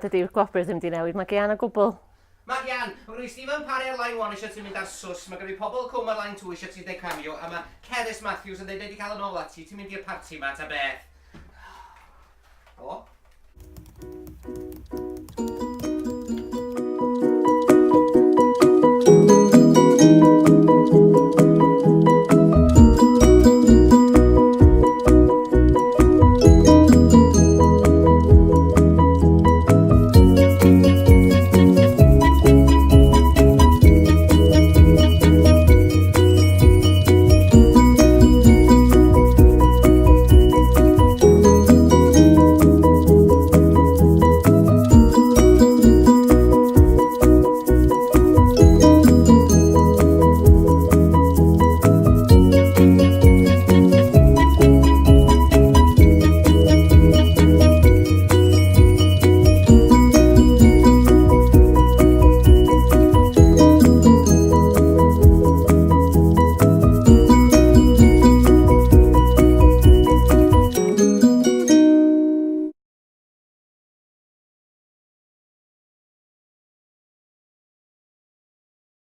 dydy'r gwobr ddim 'di newid Magi Ann o gwbl. Magi Ann, mae gen i Stephen Parry ar line one eisiau ti mynd ar sws, mae gen i Pobl y Cwm ar line two eisiau ti wneud cameo, a mae Cerys Matthews yn dweud wedi cael yn ôl at ti, ti'n mynd i'r parti ma ta beth? O?